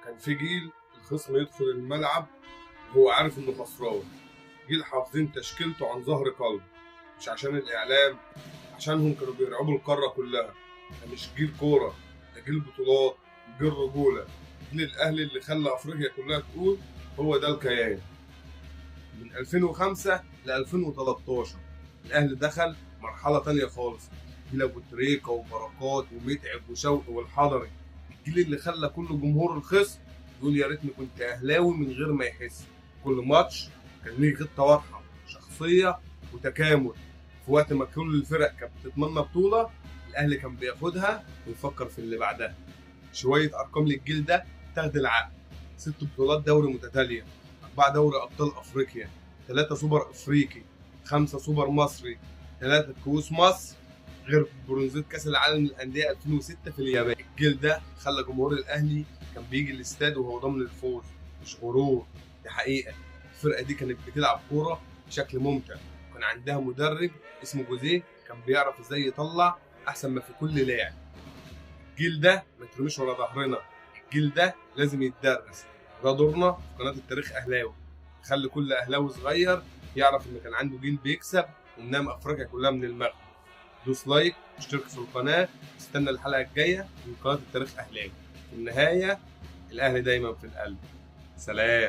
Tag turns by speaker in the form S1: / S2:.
S1: كان في جيل الخصم يدخل الملعب وهو عارف انه خسران، جيل حافظين تشكيلته عن ظهر قلب، مش عشان الاعلام، عشانهم كانوا بيرعبوا القارة كلها. ده مش جيل كورة، ده جيل بطولات، جيل رجوله، جيل الاهلي اللي خلى افريقيا كلها تقول هو ده الكيان. من 2005 ل 2013 الاهلي دخل مرحلة تانية خالص، جيل ابو تريكه وبركات ومتعب وشوقي والحضري، الجيل اللي خلى كل جمهور الخصم يقول يا ريتني كنت اهلاوي من غير ما يحس. كل ماتش كان ليه خطه واضحة، شخصية وتكامل. في وقت ما كل الفرق كانت بتتمنى بطوله، الاهلي كان بياخدها ويفكر في اللي بعدها. شوية ارقام للجيل ده تاخد العقل: 6 بطولات دوري متتالية، 4 دوري ابطال افريقيا، 3 سوبر افريقي، 5 سوبر مصري، 3 كؤوس مصر، غير برونزيه كاس العالم للاندية 2006 في اليابان. الجيل ده خلى جمهور الاهلي كان بيجي الاستاد وهو ضامن الفوز، مش غرور، دي حقيقة. الفرقة دي كانت بتلعب كورة بشكل ممتع، وكان عندها مدرب اسمه جوزيه كان بيعرف ازاي يطلع احسن ما في كل لاعب. الجيل ده ما ترميش ورا ظهرنا، الجيل ده لازم يتدرس. ده دورنا في قناة التاريخ اهلاوي، خلي كل اهلاوي صغير يعرف ان كان عنده جيل بيكسب ومنام افريقيا كلها من المغرب. دوس like، اشترك في القناة، استنى الحلقة الجاية من قناة التاريخ اهلاوي. في النهاية الاهلي دايما في القلب. سلام.